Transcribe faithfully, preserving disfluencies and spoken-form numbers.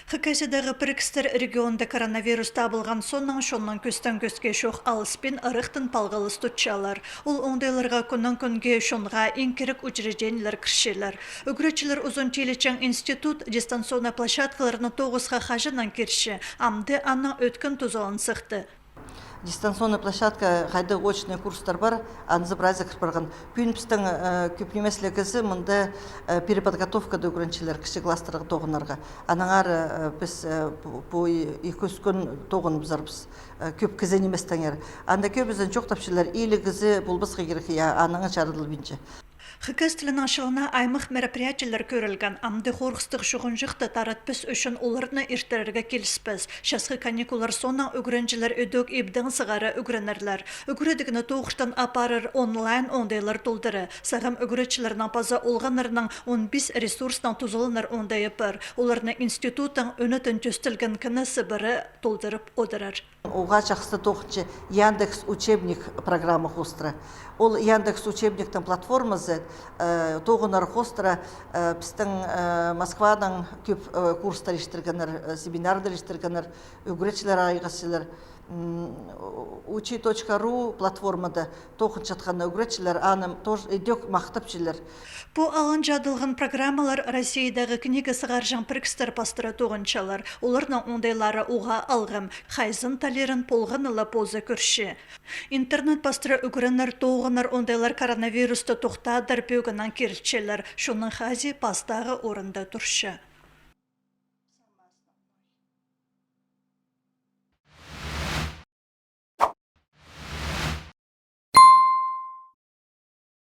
Хакасиядағы пірігістер регионда коронавирус табылған соонаң чоннаң кӧстең кӧске чох алыспин, ырахтан палғалыс тутчалар. Ол оңдайларға кӱннең кӱнге чонға иң кирек учреждениелер кірчелер. Ӱгретчілер узун тилечең институт дистанционнай площадкаларны тоғысха хаҷаннаң кирче, амды аннаң ӧткін тузалан сыхты. Дистанционный площадка, хайдағ очный курстар пар, анзы прайзы кір парған. Пӱӱн пістің, э, кӧп нимес ле кізі мында, э, переподготовкада ӱгренчелер кічіг класстарға тоғынарға. Анаң ары, э, піс, э, пу, пу и-, ікі-ӱс кӱн тоғыныбызарбыс, э, кӧп кізі ниместеңер. Анда кӧбізін чоохтапчалар, илиг кізі полбасха кирек, я, анаң чарыдылбинча. Хакас тілінің чылына аймах мероприятиелер кӧрілген. Амды хорғыстығ чуғынҷыхты таратпас ӱчӱн оларны иртірерге киліспес. Часхы каникуллар соонаң ӱгренҷілер ідӧк ибдең сығара ӱгренерлер. Ӱгредігні тоғыстаң апарар онлайн оңдайлар толдыра. Сағам ӱгретчілернің паза олғаннарның он пис ресурснаң тузаланар оңдайы пар. Оларны институттың ӧнетін тӧстелген кінезі пірее толдырып одырар. Уғаа чахсы тоғынча Яндекс Учебник программа хоостыра. Ол Яндекс Учебниктің платформазы, э, тоғынар хоостыра, э, пістің, э, Москвадаң кӧп, э, курстар иртіргеннер, э, семинардар иртіргеннер, ӱгретчілер айғасчалар. М, учи точка ру платформада тоғынчатхан ӱгретчілер аны тоже ідӧк махтапчалар. Пу алынҷа адалған программалар Россиядағы книга сығарҷаң пірігістер пастыра тоғынчалар. Оларның оңдайлары уғаа алғым, хайзын талирын полған ла позы кӧрче. Интернет пастыра ӱгренер, тоғынар оңдайлар коронавирусты тохтадыр пӧгіннең кирілчелер, чонның хазии пастағы орында турча.